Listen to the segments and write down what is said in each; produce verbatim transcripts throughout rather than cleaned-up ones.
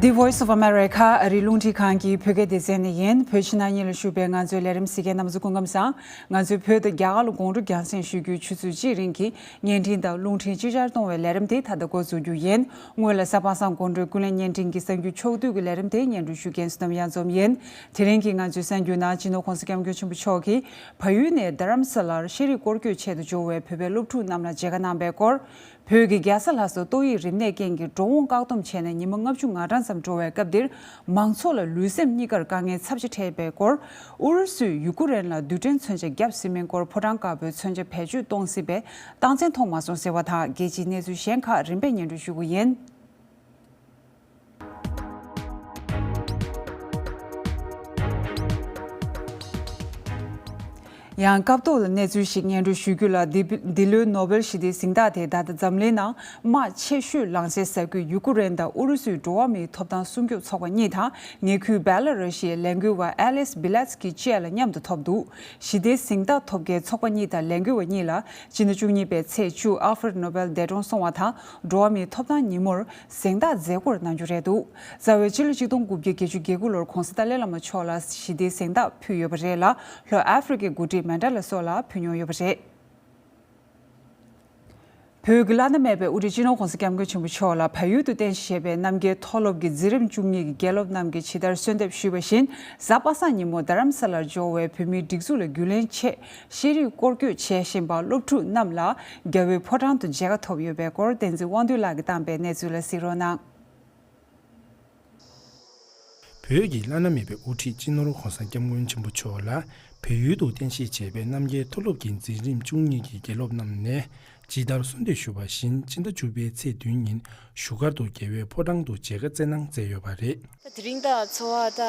The Voice of America ཨ་རིའི་རླུང་འཕྲིན་ཁང་གི་བོད་སྐད་སྡེ་ཚན་ནས་ཡིན། བོད་ཕྱི་ནང་གཉིས་ལ་བཞུགས་པའི་ང་ཚོའི་ལས་རིམ་གཟིགས་མཁན་རྣམ་པ་ཚོ་སྐུ་ཁམས་བཟང་། ང་ཚོས་བོད་དང་རྒྱ་གར་ལ་དགོང་དྲོ་རྒྱང་སྲིང་ཞུ་རྒྱུའི་ཆུ་ཚོད་གཅིག་རིང་གི་བརྙན་འཕྲིན་དང་རླུང་འཕྲིན་ཅིག་ཅར་གཏོང་བའི་ལས་རིམ་དེ་ད་ལྟ་འགོ་འཛུགས་རྒྱུ་ཡིན། སྔོན་ལ་གཟའ་པ་སངས་དགོང་དྲོའི་ཀུན་གླེང་བརྙན་འཕྲིན་གྱི་གསར་འགྱུར་ཕྱོགས་བསྡུས་ཀྱི་ལས་རིམ་དེ་སྙན་སྒྲོན་ཞུ་མཁན་བསོད་ནམས་གཡང་འཛོམས་ཡིན། དེ་རིང་གི་ང་ཚོའི་གསར་འགྱུར་ནང་སྤྱི་ནོར་༸གོང་ས་༸སྐྱབས་མགོན་ཆེན་པོ་མཆོག་གིས་བལ་ཡུལ་ནས་རྡ་རམ་ས་ལར་ཤེས་རིག་སྐོར་སྐྱོད་ཆེད་དུ་འབྱོར་བའི་བོད་པའི་སློབ་ཕྲུག་རྣམས་ལ་མཇལ་ཁ་གནང་བའི་སྐོར། བོད་ཀྱི་རྒྱལ་ས་ལྷ་སར་ཏོག་དབྱིབས་རིམས་ནད་རྐྱེན་གྱིས་འགྲོ་འོང་བཀག་སྡོམ་བྱས་ནས་ཉི་མ་ལྔ་བཅུ་ང་གྲངས་ཙམ་འགྲོ་བའི་སྐབས་འདིར། མང་ཚོགས་ལ་ལུས་སེམས་གཉིས་ཀར་དཀའ་ངལ་ཚབས་ཆེ་འཕྲད་པའི་སྐོར། ཨུ་རུ་སུས་ཡུ་ཀུ་རེན་ལ་རྡུལ་ཕྲན་མཚོན་ཆ་བརྒྱབ་ཟིན་མིན་སྐོར་ཕོ་བྲང་དཀར་པོས་མཚོན་ཆ་བེད་སྤྱོད་གཏོང་སྲིད་པའི་རྟགས་མཚན་མཐོང་མ་སོང་ཟེར་བ་དང་། རྒྱལ་སྤྱིའི་གནས་ཚུལ་གཞན་ཁག་རིམ་པས་སྙན་སྒྲོན་ཞུ་གི་ཡིན། ཡང་སྐབས་ཐོག་ཏུ་གནས་ཚུལ་ཞིག་སྙན་སྒྲོན་ཞུ་རྒྱུ་ལ། འདི་འདི་ལོའི་ནོ་བེལ་ཞི་བདེའི་གཟེངས་རྟགས་དེ་ད་ལྟ་འཛམ་གླིང་ནང་དམག་ཆེ་ཤོས་ལངས་སའི་ས་ཁུལ་ཡུ་ཀུ་རེན་དང་ཨུ་རུ་སུའི་འགྲོ་བ་མིའི་ཐོབ་ཐང་སྲུང་སྐྱོབ་ཚོགས་པ་གཉིས་དང་། ངེད་ཁུལ་བེ་ལ་ར་ཤི་ཡའི་ལས་འགུལ་བ་ཨེ་ལིས་བི་ལེ་ཚ་ཀི་བཅས་ལ་མཉམ་དུ་ཐོབ་འདུག་ཞི་བདེའི་གཟེངས་རྟགས་ཐོབ་མཁན་ཚོགས་པ་གཉིས་དང་ལས་འགུལ་བ་གཉིས་ལ་སྤྱི་ཟླ་བཅུ་གཉིས་པའི་ཚེས་བཅུ་ཨལ་ཧྥེ་རེད་ནོ་བེལ་འདས་གྲོངས་སོང་བ་དང་འགྲོ་བ་མིའི་ཐོབ་ཐང་ཉིན་མོར་གཟེངས་རྟགས་མཛད་སྒོར་གནང་རྒྱུ་རེད་འདུག་རྩ་བའི་ཕྱི་ལོ་ཆིག་སྟོང་དགུ་བརྒྱ་བརྒྱད་ཅུ་གྱ་དགུ་ལོར་༸གོང་ས་ཏཱ་ལའི་བླ་མ་མཆོག་ལ་ཞི་བདེའི་གཟེངས་རྟགས་ཕུལ་ཡོད་པ་རེད་ལ། ལྷོ་ཨ་ཧྥེ་རི་ཁའི་འགོ་ཁྲིད་མན་ཌེ་ལ་སོགས་ལ་ཕུལ་མྱོང་ཡོད་པ་རེད། བོད་ཀྱི་བླ་ན་མེད་པའི་དབུ་ཁྲིད་སྤྱི་ནོར་༸གོང་ས་༸སྐྱབས་མགོན་ཆེན་པོ་མཆོག་ལ་བལ་ཡུལ་དུ་རྟེན་གཞི་བྱས་པའི་རྣམ་རྒྱལ་མཐོ་སློབ་ཀྱི་འཛིན་རིམ་བཅུ་གཉིས་ཀྱི་དགེ་སློབ་རྣམས་ཀྱིས་ཇི་ལྟར་གསོལ་འདེབས་ཞུས་པ་བཞིན། གཟའ་པ་སངས་ཉིན་མོ་རྡ་རམ་ས་ལར་འབྱོར་བའི་བོད་མིའི་སྒྲིག་འཛུགས་ལ་རྒྱུས་ལོན་ཆེད་ཤེས་རིག་སྐོར་སྐྱོད་བྱེད་བཞིན་པ་སློབ་ཕྲུག་རྣམས་ལ་རྒྱལ་བའི་ཕོ་བྲང་དུ་མཇལ་ཁ་ཐོབ་ཡོད་པའི་སྐོར། བསྟན་འཛིན་དབང་འདུས་ལགས་ཀྱིས་བཏང་པའི་གནས་ཚུལ་ལ་གཟིགས་རོགས་གནང་། བོད་ཀྱི་བླ་ན་མེད་པའི་དབུ་ཁྲིད་སྤྱི་ནོར་༸གོང་ས་༸སྐྱབས་མགོན་ཆེན་པོ་མཆོག་ལ་བལ་ཡུལ་དུ་རྟེན་གཞི་བྱས་པའི་རྣམ་རྒྱལ་མཐོ་སློབ་ཀྱི་འཛིན་རིམ་བཅུ་གཉིས་ཀྱི་དགེ་སློབ་རྣམས་ནས་ཇི་ལྟར་གསོལ་འདེབས་ཞུས་པ་བཞིན། སྤྱི་ཟླ་བཅུ་པའི་ཚེས་བདུན་ཉིན་བཞུགས་སྒར་དུ་རྒྱལ་བའི་ཕོ་བྲང་དུ་མཇལ་ཁ་སྩལ་གནང་མཛད་ཡོད་པ་རེད། ད་དེ་རིང་ད་ཚོར་བ་ད་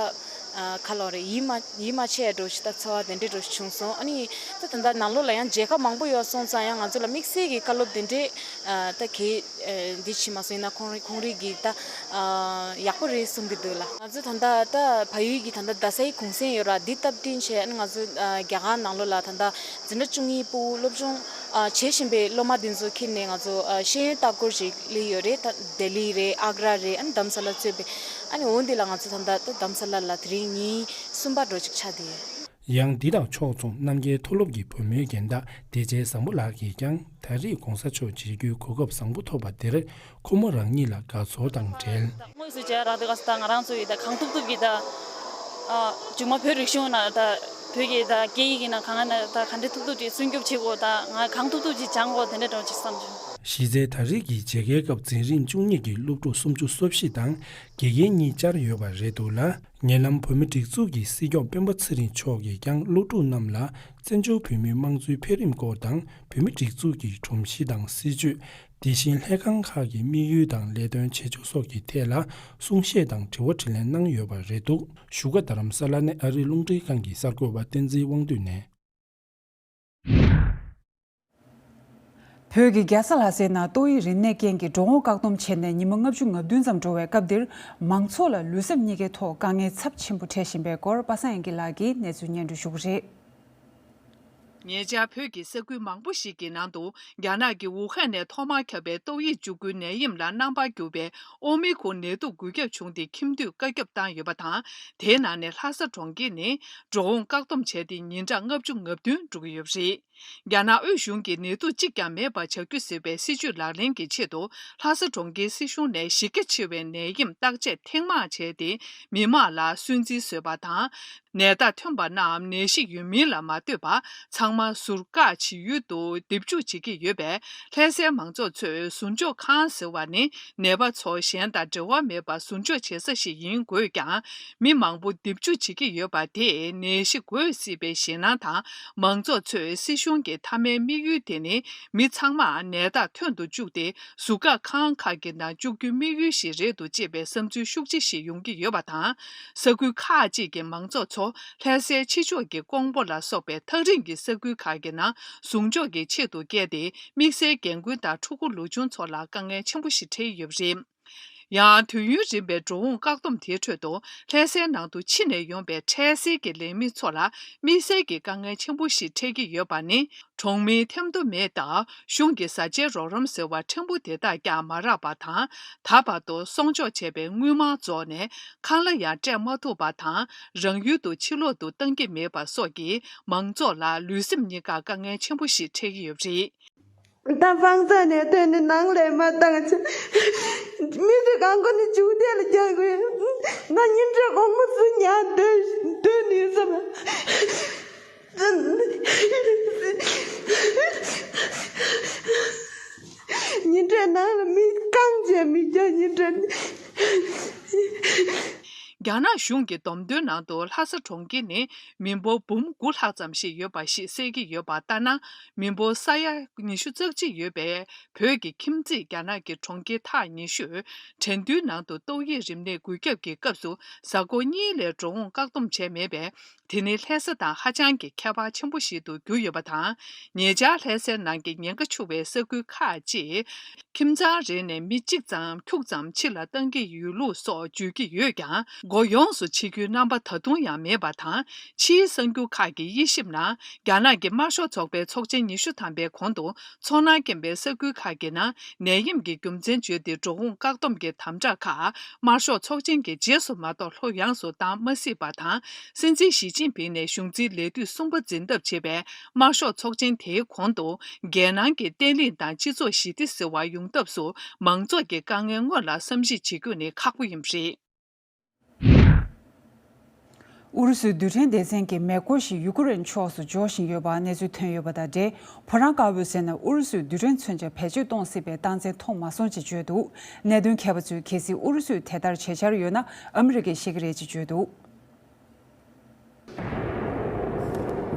ཨ་ག་ལོ་རེད། ཡིད་མ་ཡིད་མ་ཆེས་འགྲོ་ཞིག་ད་ཚོར་བ་དེ་འདྲའི་འགྲོ་ཞིག་བྱུང་སོང་། ཨ་ནི་ད་ད་ལྟ་ནང་ལོགས་ལ་ཡང་མཇལ་ཁ་མང་པོ་ཡོད་སོང་ཙང་། ཡང་ང་ཚོ་ལ་དམིགས་བསལ་གྱི་བཀའ་སློབ་དེ་འདྲའི་ཨ་ད་གས་ཨ་འདི་བྱེད་མ་སོང་། ཡིན་ན་ཁོང་རང་ཁོང་རང་གིས་ད་ཨ་ཡག་པོ་རེད་གསུང་གི་འདུག་ལ། ང་ཚོ་ད་ལྟ་ད་བལ་ཡུལ་གྱི་ད་ལྟ་རྡ་སའི་གུང་སེང་ཡོད་ར། འདི་སྟབས་བསྟུན་བྱས། ཨ་ནི་ང་ཚོ་ཨ་རྒྱ་གར་ནང་ལོགས་ལ་ད་ལྟ་འཛིན་གྲྭ་བཅུ་གཉིས་ཕྲུ་གུ་སློབ་སྦྱོང་ཨ་བྱེད་བཞིན་པའི་སློབ་མ་དེ་ཚོ་ཁྱེར་ནས་ང་ཚོ་ཨ་ཤེས་ཡོན་ལྟ་སྐོར་ཞིག་སླེབས་ཡོད་རེད། ད་ལྡི་ལི་རེད། ཨག་ར་རེད། ཨ་ནི་རྡ་རམ་ས་ལ་གཙོས་པའི། ཨ་ནི་འོ་འདི་ལ་ང་ཚོ་ད་ལྟ་ད་རྡ་རམ་ས་ལ་ལ་དེ་རིང་ཉིན་གསུམ་པ་འགྲོ་ཅིག་ཆགས་བསྡད་ཡོད། ཡང་འདི་དང་ཕྱོགས་མཚུངས་རྣམ་རྒྱལ་མཐོ་སློབ་ཀྱི་བུ་མོའི་རྒན་བདག་བདེ་ཆེན་བཟང་པོ་ལགས་ཀྱིས་ཀྱང་། ད་རེས་༸གོང་ས་མཆོག་མཇལ་རྒྱུའི་གོ་སྐབས་བཟང་པོ་ཐོབ་པ་དེར་ཁོ་མོ་རང་ཉིད་ལ་དགའ་ཚོར་དང་འབྲེལ། དངོས་སུ་མཇལ་རག་དུས་སྐབས་སུ་ད་ང་རང་ཚོ་ཡིས་ད་གང་ཐུབ་ཐུབ་ཀྱིས་ད་ཨ་མཇུག་མ་བོད་རིག་གཞུང་ནང་ད་བོད་ཀྱི་ད་སྐད་ཡིག་ཡིན་ན་གང་ན་ད་ག་འདྲ་ཐུབ་ཐུབ་ཀྱིས་སྲུང་སྐྱོབ་བྱེད་དགོས། ད་ང་གང་ཐུབ་ཐུབ་ཀྱིས་སྦྱང་དགོས། དེ་འདྲ་འདྲ་བོ་ཅིག་བསམ་བྱུང་། གཞི་རྩའི་ད་རེས་ཀྱི་མཇལ་ཁའི་སྐབས་འཛིན་རིམ་བཅུ་གཉིས་ཀྱི་སློབ་ཕྲུག་སུམ་ཅུ་སོ་བཞི་དང་དགེ་རྒན་གཉིས་བཅར་ཡོད་པ་རེད་འདུག་ལ། ཉེ་ལམ་བོད་མི་སྒྲིག་འཛུགས་ཀྱི་སྲིད་སྐྱོང་སྤེན་པ་ཚེ་རིང་མཆོག་གིས་ཀྱང་སློབ་ཕྲུག་རྣམས་ལ་བཙན་བྱོལ་བོད་མིའི་དམངས་གཙོའི་འཕེལ་རིམ་སྐོར་དང་། བོད་མི་སྒྲིག་འཛུགས་ཀྱི་སྒྲོམ་གཞི་དང་སྲིད་བྱུས། དེ་བཞིན་ལྷན་ཁང་ཁག་གི་དམིགས་ཡུལ་དང་ལས་དོན་བྱེད་ཕྱོགས་སོགས་ཀྱི་ཐད་ལ་གསུང་བཤད་དང་དྲི་བ་དྲིས་ལན་གནང་ཡོད་པ་རེད་འདུག་བཞུགས་སྒར་རྡ་རམ་ས་ལ་ནས་ཨ་རིའི་རླུང་འཕྲིན་ཁང་གི་གསར་འགོད་པ་བསྟན་འཛིན་དབང་འདུས་ནས། བོད་ཀྱི་རྒྱལ་ས་ལྷ་སའི་ནང་ཏོག་དབྱིབས་རིམས་ནད་རྐྱེན་གྱིས་འགྲོ་འོང་བཀག་སྡོམ་བྱས་ནས་ཉི་མ་ལྔ་བཅུ་ང་བདུན་ཙམ་འགྲོ་བའི་སྐབས་འདིར། མང་ཚོགས་ལ་ལུས་སེམས་གཉིས་ཀའི་ཐོག་དཀའ་ངལ་ཚབས་ཆེན་པོ་འཕྲད་བཞིན་པའི་སྐོར། པ་སངས་དབྱངས་སྐྱིད་ལགས་ཀྱིས་གནས་ཚུལ་སྙན་སྒྲོན་ཞུ་གི་རེད། ཉེ་ཆར་བོད་ཀྱི་ས་ཁུལ་མང་པོ་ཞིག་གི་ནང་དུ་རྒྱ་ནག་གི་ཝུ་ཧན་ནས་ཐོག་མར་ཁྱབ་པའི་ཏོག་དབྱིབས་བཅུ་དགུའི་ནད་ཡམས་ལ་རྣམ་པར་གྱུར་པའི་ཨོ་མི་ཁོང་ནད་དུག་འགོས་ཁྱབ་བྱུང་སྟེ། ཁྱིམ་སྡོད་བཀའ་ཁྱབ་བཏང་ཡོད་པ་དང་། དེའི་ནང་ནས་ལྷ་ས་གྲོང་ཁྱེར་ནི་འགྲོ་འོང་བཀག་སྡོམ་བྱས་ཏེ་ཉིན་གྲངས་ལྔ་བཅུ་ང་བདུན་འགྲོ་གི་ཡོད་པ་རེད། རྒྱ་ནག་དབུས་གཞུང་གིས་ནད་དུག་གཅིག་ཀྱང་མེད་པར་བྱ་རྒྱུ་ཟེར་བའི་སྲིད་ཇུས་ལག་ལེན་གྱི་ཆེད་དུ། ལྷ་ས་གྲོང་ཁྱེར་སྲིད་གཞུང་ནས་གཞི་རྒྱ་ཆེ་བའི་ནད་ཡམས་བརྟག་དཔྱད་ཐེངས་མང་བྱས་ཏེ། མི་མང་ལ་སུན་གཙེར་བཟོས་པ་དང་། ནད་རྟགས་ཐོན་པ་རྣམས་ནད་གཞི་ཡོད་མིན་ལ་མ་ལྟོས་པར། ཚང་མ་ཟུར་བཀག་བྱེད་ཡུལ་དུ་འདེབས་འཇུག་བྱེད་ཀྱི་ཡོད་པས། ལྷ་སའི་མང་ཚོགས་ཚོས་ཟུར་འཇོག་ཁང་ཟེར་བ་ནི། ནད་པ་ཚོ་གཞན་དང་འབྲེལ་བ་མེད་པར་ཟུར་འཇོག་བྱེད་ས་ཞིག་ཡིན་དགོས་ཀྱང་། མི་མང་པོ་འདེབས་འཇུག་བྱེད་ཀྱི་ཡོད་པ་དེས་ནད་གཞི་འགོས་སྲིད་པའི་ཞེད་སྣང་དང་། མང་ཚོགས་ཚོས་སྲིད་གཞུང་གི་མཐའ་མའི་དམིགས་ཡུལ་དེ་ནི། མི་ཚང་མ་ནད་རྟགས་ཐོན་དུ་བཅུག་སྟེ། ཟུར་བཀག་ཁང་ཁག་གི་ནང་བཅུག་རྒྱུའི་དམིགས་ཡུལ་ཞིག་རེད་འདུག་ཅེས་པའི་བསམ་ཚུལ་ཤུགས་ཆེ་ཞིག་ཡོང་གི་ཡོད་པ་དང་། ས་ཁུལ་ཁག་ཅིག་གི་མང་ཚོགས་ཚོ་ལྷ་སའི་ཕྱི་ཕྱོགས་ཀྱི་ཀོང་པོ་ལ་སོགས་པའི་ཐག་རིང་གི་ས་ཁུལ་ཁག་གི་ནང་ཟུར་འཇོག་གི་ཆེད་དུ་བསྐྱལ་ཏེ། དམིགས་བསལ་རྒན་རྒོན་དང་ཕྲུ་གུ་ལོ་ཆུང་ཚོ་ལ་དཀའ་ངལ་ཆེན་པོ་ཞིག་འཕྲད་ཡོད་པ་རེད། ཡང་དུས་ཡུན་རིང་བའི་འགྲོ་འོང་བཀག་སྡོམ་དེའི་ཁྲོད་དུ། ལྷ་སའི་ནང་དུ་ཕྱི་ནས་ཡོང་པའི་འཕྲལ་སེལ་གྱི་ལས་མི་ཚོ་ལ་དམིགས་བསལ་གྱི་དཀའ་ངལ་ཆེན་པོ་ཞིག་འཕྲད་ཀྱི་ཡོད་པ་ནི། གྲོང་མིའི་ཐེམ་ཐོ་མེད་སྟབས། གཞུང་གི་བཟའ་བཅའི་རོགས་རམ་ཟེར་བ་ཕྲན་བུ་དེ་དག་ཀྱང་མ་རག་པ་དང་། ད་བར་དུ་སྲུང་སྐྱོབ་བྱས་པའི་དངུལ་མང་རྫོགས་ནས་ཁང་གླ་ཡང་སྤྲད་མ་ཐུབ་པ་དང་། རང་ཡུལ་དུ་ཕྱིར་ལོག་ཏུ་བཏང་གི་མེད་པ་སོགས་ཀྱིས་མང་ཚོགས་ལ་ལུས་སེམས་གཉིས་ཀར་དཀའ་ངལ་ཆེན་པོ་ཞིག་འཕྲད་ཀྱི་ཡོད་པ་རེད། ད་བང་ཚ་ནས་ཐོན་ནས་ནང་ལས་མ་བཏང་ཆ། མི་ཚོས་གང་གོ་ནས་ཇུག་དེ་ལ་རྒྱག་དགོས། ང་ཉིན་རེ་དགོང་མོ་སུ་ཉལ་སྡོད་སྡོད་ནས་བསམ། ཉིན་རེ་ནང་ལ་མི་རྐང་བྱས་མི་རྒྱག་ཉིན་རེ། རྒྱ་ནག་གཞུང་གི་བསྡོམས་ཐོན་ནང་དུ་ལྷ་ས་གྲོང་ཁྱེར་ནི་མི་འབོར་འབུམ་དགུ་ལྷག་ཙམ་ཞིག་ཡོད་པ་ཞིག་གསལ་གྱི་ཡོད་པ་ལྟར་ན། མི་འབོར་ས་ཡ་ཉི་ཤུ་རྩ་གཅིག་ཡོད་པའི་བོད་ཀྱི་ཁྱིམ་མཚེས་རྒྱ་ནག་གི་གྲོང་ཁྱེར་ཐག་ཉེ་ཤོས་ཁྲེང་ཏུའུ་ནང་དུ་ཏོག་དབྱིབས་རིམས་ནད་འགོས་ཁྱབ་ཀྱི་སྐབས་སུ་གཟའ་འཁོར་གཉིས་ལས་འགྲོ་འོང་བཀག་སྡོམ་བྱས་མེད་པས། དེ་ནི་ལྷ་ས་དང་ཧ་ཅང་གི་ཁྱད་པར་ཆེན་པོ་ཞིག་ཏུ་གྱུར་ཡོད་པ་དང་། ཉེ་ཆར་ལྷ་སའི་ནང་གི་ཉེན་ཁ་ཆེ་བའི་ས་ཁུལ་ཁག་ཅིག་ཁྱིམ་ཚང་རེ་ནས་མི་གཅིག་ཙམ་ཁྱུག་ཙམ་ཕྱི་ལ་བཏང་གི་ཡོད་ལུགས་སོགས་བརྗོད་ཀྱི་ཡོད་ཀྱང་། སྒོ་ཡོངས་སུ་ཕྱེ་རྒྱུའི་རྣམ་པ་ད་དུང་ཡང་མེད་པ་དང་། ཕྱིའི་གསར་འགྱུར་ཁག་གིས་དབྱེ་ཞིབ་ནང་། རྒྱ་ནག་གི་དམར་ཤོག་ཚོགས་པའི་ཚོགས་ཆེན་ཉི་ཤུ་ཐམ་པའི་གོང་དུ། ཚོར་སྣང་སྐྱེན་པའི་ས་ཁུལ་ཁག་གི་ནང་ནད་ཡམས་ཀྱི་རྒྱུ་མཚན་བརྗོད་དེ་འགྲོ་འོང་བཀག་སྡོམ་གྱི་དམ་དྲག་ཁག་དམར་ཤོག་ཚོགས་ཆེན་གྱི་རྗེས་སུ་མ་གཏོགས་ལྷོད་ཡངས་སུ་བཏང་མ་སྲིད་པ་དང་། སྲིད་འཛིན་ཞི་ཅིན་ཕིང་ནས་གཞུང་འཛིན་ལས་དུས་གསུམ་པ་འཛིན་ཐབས་བྱེད་པའི་དམར་ཤོག་ཚོགས་ཆེན་དེའི་གོང་དུ། རྒྱལ་ནང་གི་བརྟན་ལྷིང་དང་སྤྱི་ཚོགས་ཞི་བདེ་ཟེར་བ་ཡོང་སྟབས་སུ། མང་ཚོགས་ཀྱི་དཀའ་ངལ་སྔོན་ལ་བསམ་གཞིག་བྱེད་རྒྱུ་ནི་ཁག་པོ་ཡིན་པ་རེད། ཨུ་རུ་སུའི་རྡུལ་ཕྲན་སྡེ་ཚན་གྱི་མེ་འཁོར་ཞིག་ཡུ་ཀེ་རེན་ཕྱོགས་སུ་འབྱོར་བཞིན་ཡོད་པ་གནས་ཚུལ་ཐོན་ཡོད་པ་དང་འབྲེལ། ཕོ་བྲང་དཀར་པོའི་ཟེར་ན་ཨུ་རུ་སུས་རྡུལ་ཕྲན་མཚོན་ཆ་བེད་སྤྱོད་གཏོང་སྲིད་པའི་རྟགས་མཚན་མཐོང་མ་སོང་ཅེས་བརྗོད་འདུག་གནད་དོན་མཁས་པ་ཚོས་གལ་སྲིད་ཨུ་རུ་སུས་དེ་ལྟར་བྱེད་འཆར་ཡོད་ན་ཨ་མི་རི་ཀས་ཤེས་ཀྱི་རེད་ཅེས་བརྗོད་འདུག་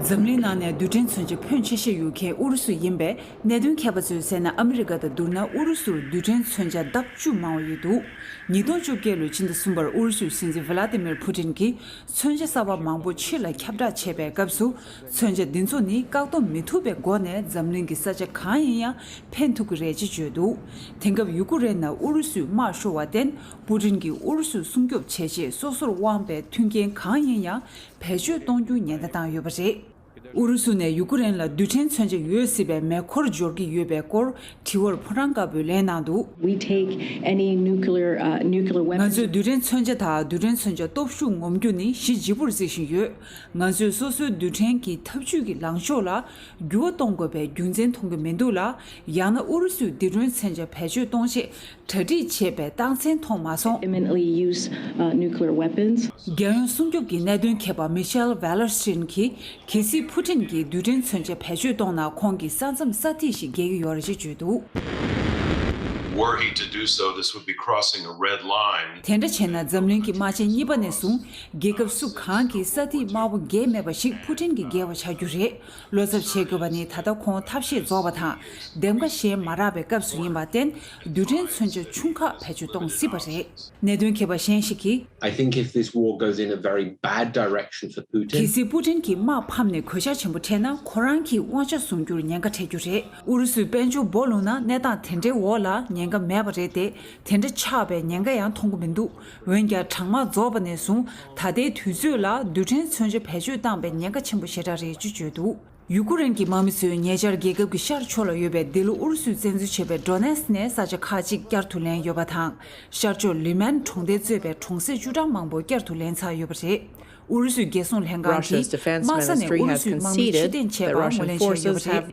འཛམ་གླིང་ནང་ནས་རྡུལ་ཕྲན་མཚོན་ཆ་ཕོན་ཆེ་ཤོས་ཡོད་མཁན་ཨུ་རུ་སུ་ཡིན་པས། གནད་དོན་མཁས་པ་ཚོས་ཟེར་ན་ཨ་མི་རི་ཀ་དང་བསྡུར་ན་ཨུ་རུ་སུར་རྡུལ་ཕྲན་མཚོན་ཆ་ལྡབ་བཅུ་མང་བ་ཡོད་འདུག་ཉིས་སྟོང་བཅོ་བརྒྱད་ལོའི་ཕྱི་ཟླ་གསུམ་པར་ཨུ་རུ་སུའི་སྲིད་འཛིན་ཝི་ལ་ཏི་མིར་ཕུ་ཏིན་གྱིས་མཚོན་ཆ་གསར་པ་མང་པོ་ཕྱི་ལ་ཁྱབ་བསྒྲགས་བྱས་པའི་སྐབས་སུ། མཚོན་ཆ་འདི་ཚོ་ནི་བཀག་སྡོམ་མི་ཐུབ་པའི་སྒོ་ནས་འཛམ་གླིང་གི་ས་ཆ་གང་ཡིན་ཡང་ཕན་ཐོགས་ཀྱི་རེད་ཅེས་བརྗོད་འདུག་དེང་སྐབས་ཡུ་ཀུ་རེན་ནང་ཨུ་རུ་སུས་དམག་ཤོར་བར་བརྟེན། ཕུ་ཏིན་གྱིས་ཨུ་རུ་སུ་སྲུང་སྐྱོབ་བྱེད་ཆེད་སོ་སོར་དབང་བའི་མཐུན་རྐྱེན་གང་ཡིན་ཡང་བེད་སྤྱོད་གཏོང་རྒྱུ་ཉེན་བརྡ་བཏང་ཡོད་པ་རེད། ཨུ་རུ་སུ་ནས་ཡུ་ཀུ་རེན་ལ་རྡུལ་ཕྲན་མཚོན་ཆ་ཡོད་སྲིད་པའི་མེ་འཁོར་འབྱོར་གྱི་ཡོད་པའི་སྐོར་དྲི་བར་ཕོ་བྲང་དཀར་པོས་ལན་གནང་འདུག We take any nuclear, uh, nuclear weapons. ང་ཚོས་རྡུལ་ཕྲན་མཚོན་ཆ་དང་རྡུལ་ཕྲན་མཚོན་ཆ་སྟོབས་ཤུགས་ངོམ་རྒྱུ་ནི་གཞི་ལྗིད་པོར་བརྩི་བཞིན་ཡོད། ང་ཚོས་སོ་སོའི་རྡུལ་ཕྲན་གྱི་འཐབ་ཇུས་ཀྱི་ལངས་ཕྱོགས་ལ་འགྱུར་བ་གཏོང་དགོས་པའི་རྒྱུ་མཚན་མཐོང་གི་མི་འདུག་ལ། ཡང་ན་ཨུ་རུ་སུས་རྡུལ་ཕྲན་མཚོན་ཆ་བེད་སྤྱོད་གཏོང་ཆེད་གྲ་སྒྲིག་བྱེད་པའི་རྟགས་མཚན་མཐོང་མ་སོང་། Imminently use, uh, nuclear weapons. རྒྱལ་ཡོངས་སྲུང་སྐྱོབ་ཀྱི་གནད་དོན་མཁས་པ་མི་ཤེལ་ཝེ་ལར་སི་ཊིན་གྱིས། གལ་སྲིད་ཕུ་ཏིན་གྱིས་རྡུལ་ཕྲན་མཚོན་ཆ་བེད་སྤྱོད་གཏོང་ན་ཁོང་གི་ས་མཚམས་ས་ཐིག་ཞིག་འགེལ་གྱི་ཡོད་རེད་ཅེས་བརྗོད་འདུག Were he to do so, this would be crossing a red line. དེ་འདྲ་བྱས་ན་འཛམ་གླིང་གི་དམག་ཆེན་གཉིས་པ་ནས་བཟུང་རྒྱལ་ཁབ་སུ་གང་གིས་ས་ཐིག་དམར་པོ་འགེལ་མེད་པ་ཞིག་ཕུ་ཏིན་གྱིས་འགེལ་བ་བྱ་རྒྱུ་རེད། བློ་འཚབ་བྱེད་དགོས་པ་ནི་ད་ལྟ་ཁོང་ཐབས་ཤེས་རྫོགས་པ་དང་འདེམས་ཀ་གཞན་མ་རག་པའི་སྐབས་སུ་ཡིན་པར་བརྟེན་རྡུལ་ཕྲན་མཚོན་ཆ་ཆུང་ཁག་བེད་སྤྱོད་གཏོང་སྲིད་པ་རེད། གནད་དོན་མཁས་པ་གཞན་ཞིག་གིས། I think if this war goes in a very bad direction for Putin, གལ་སྲིད་པུ་ཏིན་གྱིས་དམག་ཕམ་ནས་གོད་ཆག་ཆེན་པོ་འཕྲད་ན་ཁོ་རང་གིས་དབང་ཆ་བཟུང་རྒྱུར་ཉེན་ཁ་འཕྲད་རྒྱུ་རེད། ཨུ་རུ་སུས་དཔལ་འབྱོར་སྦོ་ལུགས་ན་གནས་སྟངས་དེ་འདྲའི་འོག་ལ་ཉེན་ཁ་མེད་པ་རེད་དེ། དེ་འདྲ་ཆགས་པའི་ཉེན་ཁ་ཡང་མཐོང་གི་མི་འདུག་འོན་ཀྱང་གྲང་དམག་རྫོགས་པ་ནས་བཟུང་ད་ལྟའི་དུས་ཚོད་ལ་རྡུལ་ཕྲན་མཚོན་ཆ་བེད་སྤྱོད་བཏང་བའི་ཉེན་ཁ་ཆེན་པོ་ཞེ་དྲག་རེད་ཅེས་བརྗོད་འདུག་ཡུ་ཀུ་རེན་གྱི་དམག་མི་ཚོས་ཉེ་ཆར་རྒྱལ་ཁབ་ཀྱི་ཤར་ཕྱོགས་ལ་ཡོད་པའི་འདི་ལོ་ཨུ་རུ་སུས་བཙན་འཛུལ་བྱས་པའི་ཌོ་ནེ་སི་ནས་ས་ཆ་ཁག་ཅིག་བསྐྱར་དུ་ལེན་ཡོད་པ་དང་། ཤར་ཕྱོགས་ལི་མན་གྲོང་རྡལ་གཙོས་པའི་གྲོང་གསེབ་བཅུ་གྲངས་མང་པོ་བསྐྱར་དུ་ལེན་ཚར་ཡོད་པ་རེད། ཨུ་རུ་སུའི་རྒྱལ་སྲུང་ལྷན་ཁང་གིས་དམག་ས་ནས་ཨུ་རུ་སུའི་དམག་མི་ཕྱིར་འཐེན་བྱས་པར་ངོས་ལེན་བྱས་ཡོད་པ་རེད།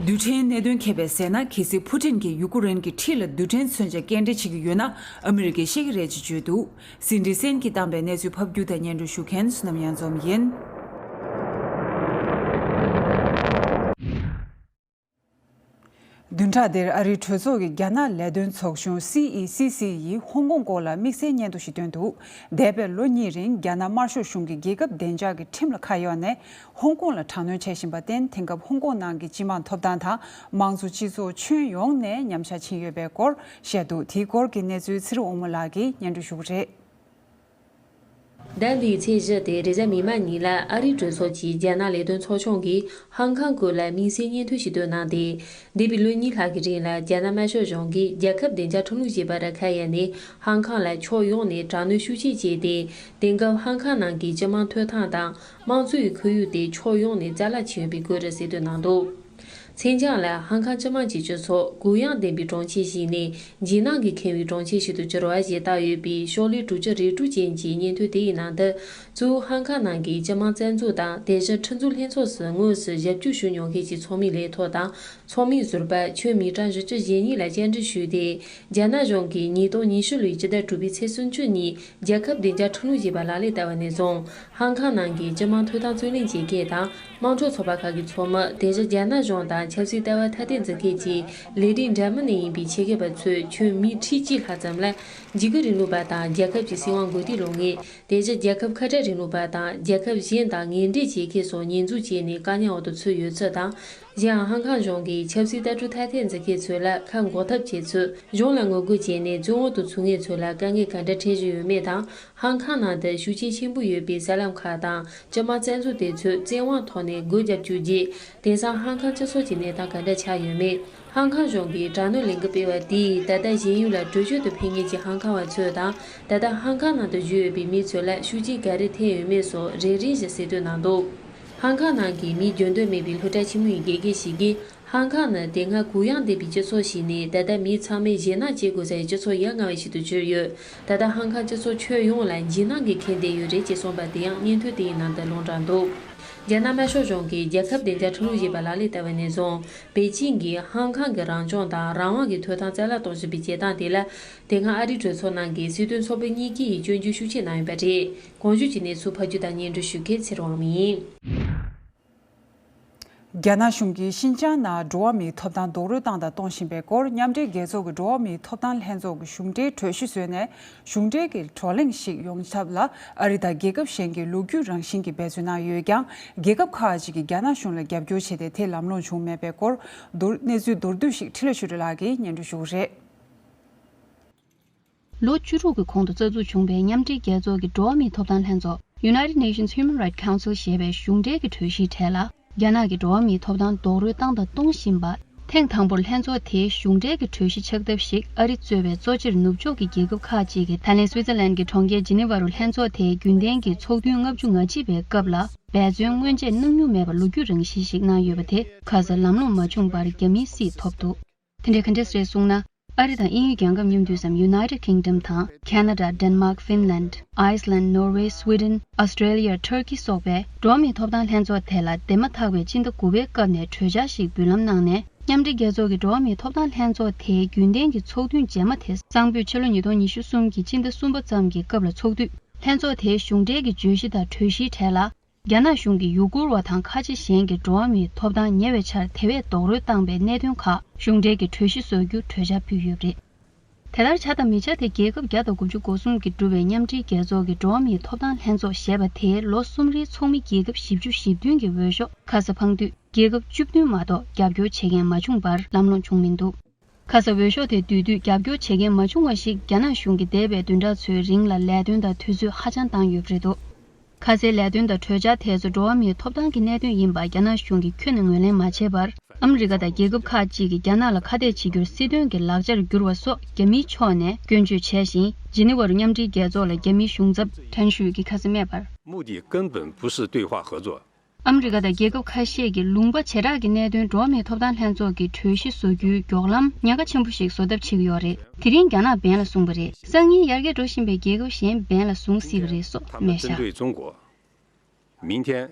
རྡུལ་ཕྲན་གནད་དོན་མཁས་པས་ཟེར་ན་གལ་སྲིད་ཕུ་ཏིན་གྱིས་ཡུ་ཀུ་རེན་གྱི་འཁྲིས་ལ་རྡུལ་ཕྲན་མཚོན་ཆ་སྐྱེལ་འདྲེན་བྱེད་ཀྱི་ཡོད་ན་ཨ་མི་རི་ཀས་ཤེས་ཀྱི་རེད་ཅེས་བརྗོད་འདུག་སྲིད་འཛིན་སན་གྱིས་བཏང་པའི་གནས་ཚུལ་ཕབ་སྒྱུར་དང་སྙན་སྒྲོན་ཞུ་མཁན་བསོད་ནམས་གཡང་འཛོམས་ཡིན། བདུན་ཕྲག་འདིར་ཨ་རིའི་གྲོས་ཚོགས་ཀྱི་རྒྱ་ནག་ལས་དོན་ཚོགས་ཆུང་སི་ཨི་སི་སི་ཡིས་ཧོང་ཀོང་སྐོར་ལ་དམིགས་བསལ་སྙན་ཐོ་ཞིག་བཏོན་འདུག་འདས་པའི་ལོ་གཉིས་རིང་རྒྱ་ནག་དམར་ཤོག་གཞུང་གིས་རྒྱལ་ཁབ་བདེ་འཇགས་ཀྱི་ཁྲིམས་ལ་ཁ་གཡར་ནས་ཧོང་ཀོང་ལ་དྲག་གནོན་བྱེད་བཞིན་པར་བརྟེན་དེང་སྐབས་ཧོང་ཀོང་ནང་གི་སྤྱི་དམངས་ཐོབ་ཐང་དང་མང་གཙོ་སྤྱི་ཚོགས་ཁྱོན་ཡོངས་ནས་ཉམས་ཆག་ཕྱིན་ཡོད་པའི་སྐོར་བཤད་འདུག་དེའི་སྐོར་གྱི་གནས་ཚུལ་ཚེ་རིང་དབང་མོ་ལགས་ཀྱིས་སྙན་སྒྲོན་ཞུ་གི་རེད། ཟླ་འདིའི་ཚེས་བཞི་སྟེ་རེས་གཟའ་མིག་དམར་ཉིན་ལ་ཨ་རིའི་གྲོས་ཚོགས་ཀྱི་རྒྱ་ནག་ལས་དོན་ཚོགས་ཆུང་གིས་ཧང་ཀང་སྐོར་ལ་དམིགས་བསལ་སྙན་ཐོ་ཞིག་བཏོན་གནང་སྟེ། འདས་པའི་ལོ་གཉིས་ལྷག་གི་རིང་ལ་རྒྱ་ནག་དམར་ཤོག་གཞུང་གིས་རྒྱལ་ཁབ་བདེ་འཇགས་ཁྲིམས་ལུགས་ཞེས་པ་རུ་ཁ་གཡར་ནས་ཧང་ཀང་ལ་ཕྱོགས་ཡོངས་ནས་དྲག་གནོན་ཤུགས་ཆེ་བྱས་ཏེ། དེང་སྐབས་ཧང་ཀང་ནང་གི་སྤྱི་དམངས་ཐོབ་ཐང་དང་། དམངས་གཙོའི་ཁོར་ཡུག་དེ་ཕྱོགས་ཡོངས་ནས་རྩ་བརླག་ཕྱིན་ཡོད་པའི་སྐོར་རུ་གསལ་སྟོན་གནང་འདུག་མཚན་བྱང་ལ། ཧང་ཀང་སྤྱི་དམངས་ཀྱི་སྤྱི་ཚོགས་གུ་ཡངས་ལྡན་པའི་གྲོང་ཁྱེར་ཞིག་ནས་འཇིགས་སྣང་གིས་ཁེངས་པའི་གྲོང་ཁྱེར་ཞིག་ཏུ་གྱུར་བ་ཞེས་བཏགས་ཡོད་པའི་ཤོག་ལྷེ་དྲུག་ཅུ་རེ་དྲུག་ཅན་གྱི་སྙན་ཐོ་དེ་ཡི་ནང་དུ། གཙོ་བོ་ཧང་ཀང་ནང་གི་སྤྱི་དམངས་རྩ་འཛུགས་དང་། དེ་བཞིན་ཁྲིམས་འཛུགས་ལྷན་ཚོགས་སུ་དངོས་སུ་ཞབས་ཞུ་ཞུ་མྱོང་མཁན་གྱི་ཚོགས་མིའི་ལས་ཐོག་དང་། ཚོགས་མིའི་ཟུར་པ་ཁྱོན་མི་གྲངས་བཞི་བཅུ་ཞེ་གཉིས་ལ་བཅར་འདྲི་ཞུས་ཏེ། རྒྱ་ནག་གཞུང་གིས་ཉིས་སྟོང་ཉི་ཤུ་ལོའི་སྤྱི་ཟླ་དྲུག་པའི་ཚེས་སུམ་ཅུ་ཉིན་རྒྱལ་ཁབ་བདེ་འཇགས་ཁྲིམས་ལུགས་ཞེས་པ་ལག་ལེན་བསྟར་བ་ནས་བཟུང་། ཧང་ཀང་ནང་གི་སྤྱི་དམངས་ཐོབ་ཐང་རྩོད་ལེན་བྱེད་མཁན་དང་། དམངས་ཁྲོད་ཚོགས་པ་ཁག་གི་ཚོགས་མི། དེ་བཞིན་རྒྱ་ནག་གཞུང་དང་ཆབ་སྲིད་ལྟ་བ་ཐ་དད་འཛིན་མཁན་གྱི་ལས་རིགས་འདྲ་མིན་ནས་ཡིན་པའི་ཆེད་མཁས་པ་ཚོས་ཁྱོན་མི་ཁྲི་གཅིག་ལྷག་ཙམ་ལ། འཇིགས་སྐུལ་རིང་ལུགས་པ་དང་རྒྱལ་ཁབ་ཀྱི་སྲིད་དབང་གོ་སྒྲིག་ལོག་མཁན། དེ་བཞིན་རྒྱལ་ཁབ་ཁ་བྲལ་རིང་ལུགས་པ་དང་རྒྱལ་ཁབ་གཞན་དང་ངན་འབྲེལ་བྱེད་མཁན་སོགས་ཉེས་འཛུགས་བྱས་ནས་བཀག་ཉར་འོག་ཏུ་ཚུད་ཡོད་ཚུལ་དང་། གཞན་ཡང་ཧང་ཀང་གཞུང་གིས་ཆབ་སྲིད་ལྟ་གྲུབ་ཐ་དད་འཛིན་མཁན་ཚོ་ལ་ཁ་འགོག་ཐབས་བྱས་ཚུལ། གཞུང་ལ་ངོ་རྒོལ་བྱས་ནས་བཙོན་འོག་ཏུ་ཚུད་མཁན་ཚོ་ལ་དཀའ་ངལ་ག་འདྲ་འཕྲད་བཞིན་ཡོད་མེད་དང་། ཧང་ཀང་ནང་དུ་ཤུགས་རྐྱེན་ཆེན་པོ་ཡོད་པའི་གསར་ལམ་ཁག་དང་། སྤྱི་དམངས་རྩ་འཛུགས་དེ་ཚོས་བཙན་དབང་ཐོག་ནས་སྒོ་བརྒྱབ་བཅུག་རྗེས། དེང་སང་ཧང་ཀང་སྤྱི་ཚོགས་ཀྱི་གནས་སྟངས་ག་འདྲ་ཆགས་ཡོད་མེད། ཧང་ཀང་གཞུང་གིས་དྲག་གནོན་ལས་འགུལ་སྤེལ་བ་དེས་ད་ལྟ་གཞན་ཡུལ་ལ་བྲོས་བྱོལ་དུ་ཕེབས་མཁན་གྱི་ཧང་ཀང་བ་ཚོ་དང་། ད་ལྟ་ཧང་ཀང་ནང་དུ་བཞུགས་ཡོད་པའི་མི་ཚོ་ལ་ཤུགས་རྐྱེན་ག་རེ་ཐེབས་ཡོད་མེད་སོགས་རེ་རེ་བཞིན་གསལ་སྟོན་གནང་འདུག་ཧང་ཀང་ནང་གི་མིའི་རྒྱུན་སྡོད་མེད་པའི་སློབ་གྲྭ་ཆེན་མོའི་དགེ་རྒན་ཞིག་གིས། ཧང་ཀང་ནི་དེ་སྔ་གུ་ཡངས་ལྡན་པའི་སྤྱི་ཚོགས་ཤིག་ནས། ད་ལྟ་མི་ཚང་མས་ཞེད་སྣང་བྱེད་དགོས་ས་ཡི་སྤྱི་ཚོགས་ཡ་ང་བ་ཞིག་ཏུ་གྱུར་ཡོད། ད་ལྟ་ཧང་ཀང་སྤྱི་ཚོགས་ཁྱོན་ཡོངས་ལ་འཇིགས་སྣང་གིས་ཁེངས་བསྡད་ཡོད་རེད་ཅེས་གསུངས་པ་དེ་ཡང་སྙན་ཐོ་དེའི་ནང་དུ་ལུང་དྲངས་འདུག་རྒྱ་ནག་དམར་ཤོག་གཞུང་གིས་རྒྱལ་ཁབ་བདེ་འཇགས་ཁྲིམས་ལུགས་ཞེས་པ་ལག་ལེན་བསྟར་བ་ནས་བཟུང་། པེ་ཅིང་གིས་ཧང་ཀང་གི་རང་སྐྱོང་དང་རང་དབང་གི་ཐོབ་ཐང་རྩ་བརླག་གཏོང་བཞིན་པའི་བྱེད་སྟངས་དེ་ལ། དེ་སྔ་ཨ་རིའི་གྲོས་ཚོགས་ནང་གི་སྲིད་དོན་ཚོགས་པ་གཉིས་ཀྱིས་སྐྱོན་བརྗོད་ཤུགས་ཆེ་གནང་ཡོད་པ་རེད། གོང་ཞུས་ཀྱི་གནས་ཚུལ་ཕབ་སྒྱུར་དང་སྙན་སྒྲོན་ཞུ་མཁན་ཚེ་རིང་དབང་མོ་ཡིན། རྒྱ་ནག་གཞུང་གིས་ཤིན་ཅང་ནང་འགྲོ་བ་མིའི་ཐོབ་ཐང་རྡོག་རོལ་བཏང་དང་གཏོང་བཞིན་པའི་སྐོར། མཉམ་འབྲེལ་རྒྱལ་ཚོགས་ཀྱི་འགྲོ་བ་མིའི་ཐོབ་ཐང་ལྷན་ཚོགས་ཀྱི་གཞུང་འབྲེལ་གྲོས་གཞི་བཟོས་ནས། གཞུང་འབྲེལ་གྱི་བགྲོ་གླེང་ཞིག་ཡོང་ཐབས་ལ། ཨ་རི་དང་རྒྱལ་ཁབ་གཞན་གྱིས་ལོ་རྒྱུས་རང་བཞིན་གྱི་འབད་བརྩོན་གནང་ཡོད་ཀྱང་། རྒྱལ་ཁབ་ཁག་ཅིག་གིས་རྒྱ་ནག་གཞུང་ལ་རྒྱབ་སྐྱོར་བྱས་ཏེ། དེ་ལམ་ལྷོང་བྱུང་མེད་པའི་སྐོར། མདོར་གནས་ཚུལ་མདོར་བསྡུས་ཤིག་འཕྲིན་ལས་ཆོས་སྒྲོན་ལགས་ཀྱིས་སྙན་སྒྲོན་ཞུ་གི་རེད། ལོ་བཅུ་དྲུག་གི་གོང་དུ་རྩ་འཛུགས་བྱུང་བའི་མཉམ་འབྲེལ་རྒྱལ་ཚོགས་ཀྱི་འགྲོ་བ་མིའི་ཐོབ་ཐང་ལྷན་ཚོགས། United Nations Human Rights Council ཞེས་པའི་གཞུང་འབྲེལ་གྱི་གྲོས་གཞིའི་གྲས་ལ། རྒྱ་ནག་གི་འགྲོ་བ་མིའི་ཐོབ་ཐང་རྡོག་རོལ་བཏང་དང་གཏོང་བཞིན་པ། ཐེངས་དང་པོར་ལྷན་ཚོགས་དེའི་གཞུང་འབྲེལ་གྱི་གྲོས་གཞི་ཆགས་ཐབས་ཤིག་ཨ་རི་གཙོས་པའི་གཙོ་ཆེར་ནུབ་ཕྱོགས་ཀྱི་རྒྱལ་ཁབ་ཁག་ཅིག་གིས། ད་ལན་སུའི་ཙེར་ལན་གྱི་གྲོང་ཁྱེར་ཇི་ནི་ཝ་རུ་ལྷན་ཚོགས་དེའི་རྒྱུན་ལྡན་གྱི་ཚོགས་ཐུན་ལྔ་བཅུ་ང་གཅིག་པའི་སྐབས་ལ། འབད་བརྩོན་སྔོན་ཆད་གནང་མྱོང་མེད་པ་ལོ་རྒྱུས་རང་བཞིན་ཞིག་གནང་ཡོད་པ་དེ། ཁ་སང་ལམ་ལྷོང་མ་བྱུང་བར་རྒྱ་མིའི་སྲིད་ཐོབ་འདུག་དེ་འདྲ་ག་འདྲས་རེད་གསུངས་ན། ཨ་རི་དང་དབྱིན་ཡུལ་རྒྱལ་ཁབ་མཉམ་དུ་སམ། United Kingdom དང་། Canada, Denmark, Finland, Iceland, Norway, Sweden, Australia, Turkey སོགས་པས་འགྲོ་བ་མིའི་ཐོབ་ཐང་ལྷན་ཚོགས་དེ་ལ་འདས་མ་ཐག་པའི་སྤྱི་ཟླ་དགུ་པའི་སྐབས་ནས་གྲོས་འཆར་ཞིག་འབུལ་ལམ་གནང་ནས། མཉམ་འབྲེལ་རྒྱལ་ཚོགས་ཀྱི་འགྲོ་བ་མིའི་ཐོབ་ཐང་ལྷན་ཚོགས་དེའི་རྒྱུན་ལྡན་གྱི་ཚོགས་ཐུན་རྗེས་མ་དེ་གཙང་པོས་ཕྱི་ལོ་ཉིས་སྟོང་ཉི་ཤུ་གསུམ་གྱི་སྤྱི་ཟླ་གསུམ་པ་ཙམ་གྱི་སྐབས་ལ་ཚོགས་དུས། ལྷན་ཚོགས་དེའི་གཞུང་འབྲེལ་གྱི་བརྗོད་གཞི་དང་གྲོས་གཞིའི་གྲས་ལ། རྒྱ་ནག་གཞུང་གིས་ཡུ་གུར་བ་དང་ཁ་ཆེ་གཞན་གྱི་འགྲོ་བ་མིའི་ཐོབ་ཐང་ཉེ་བའི་ཆར་དེ་བས་རྡོག་རོལ་བཏང་པའི་གནད་དོན་ཁག་གཞུང་འབྲེལ་གྱི་གྲོས་གཞི་བཟོ་རྒྱུ་གྲོས་འཆར་ཕུལ་ཡོད་པ་རེད། དེ་ལྟར་བྱ་དང་མི་བྱ་དེ་རྒྱལ་ཁབ་བརྒྱ་དང་དགུ་བཅུ་གོ་གསུམ་གྱིས་གྲུབ་པའི་མཉམ་འབྲེལ་རྒྱལ་ཚོགས་ཀྱི་འགྲོ་བ་མིའི་ཐོབ་ཐང་ལྷན་ཚོགས་ཞེས་པ་དེའི་ལོ་གསུམ་རེའི་ཚོགས་མི་རྒྱལ་ཁབ་བཞི་བཅུ་ཞེ་བདུན་གྱི་འོས་ཤོག་ཁ་ས་འཕངས་དུས། རྒྱལ་ཁབ་བཅུ་བདུན་མ་གཏོགས་རྒྱབ་སྐྱོར་བྱེད་མཁན་མ་བྱུང་བར་ལམ་ལྷོང་བྱུང་མི་འདུག་ཁ་ས་འོས་ཤོག་དེ་བསྡུ་དུས་རྒྱབ་སྐྱོར་བྱེད་མཁན་མ་བྱུང་བ་ཞིག་རྒྱ་ནག་གཞུང་གིས་འདས་པའི་བདུན་ཕྲག་ཚོའི་རིང་ལ་ལས་དོན་དང་དུས་ཚོད་ཧ་ཅང་བཏང་ཡོད་པ་རེད་འདུག་ཁ་སའི་ལས་དོན་དང་གྲོས་འཆར་དེ་ཚོ་འགྲོ་བ་མིའི་ཐོབ་ཐང་གི་གནད་དོན་ཡིན་པ་རྒྱ་ནག་གཞུང་གིས་ཁྱོན་ནས་ངོས་ལེན་མ་བྱས་པར། ཨ་མི་རི་ཀ་དང་རྒྱལ་ཁབ་ཁག་ཅིག་གིས་རྒྱ་ནག་ལ་ཁ་གཏད་བྱེད་རྒྱུར་སྲིད་དོན་གྱི་ལག་ཆར་བསྒྱུར་བ་སོགས་རྒྱ་མིའི་ཕྱོགས་ནས་སྐྱོན་བརྗོད་བྱས་ཤིང་། ཇི་ནི་ཝར་མཉམ་འབྲེལ་རྒྱལ་ཚོགས་ལ་རྒྱ་མིའི་གཞུང་ཚབ་ཁྲན་ཞུས་ཀྱིས་ཁ་སང་སྨྲས་པར། 目的根本不是对话合作。 ཨ་མི་རི་ཀ་དང་རྒྱལ་ཁབ་ཁ་ཤས་ཀྱིས་ལུང་པ་བྱེ་བྲག་གི་གནད་དོན་འགྲོ་བ་མིའི་ཐོབ་ཐང་ལྷན་ཚོགས་ཀྱི་གྲོས་གཞི་བཟོ་རྒྱུའི་མགྱོགས་ལམ་ཉེན་ཁ་ཆེན་པོ་ཞིག་བཟོ་ཐབས་བྱེད་ཀྱི་ཡོད་རེད། དེ་རིང་རྒྱ་ནག་འབེན་ལ་བཟུང་བ་རེད། སང་ཉིན་ཡར་རྒྱས་འགྲོ་བཞིན་པའི་རྒྱལ་ཁབ་གཞན་འབེན་ལ་བཟུང་སྲིད་པ་རེད་སོགས་སྨྲས་བཞག 中国，明天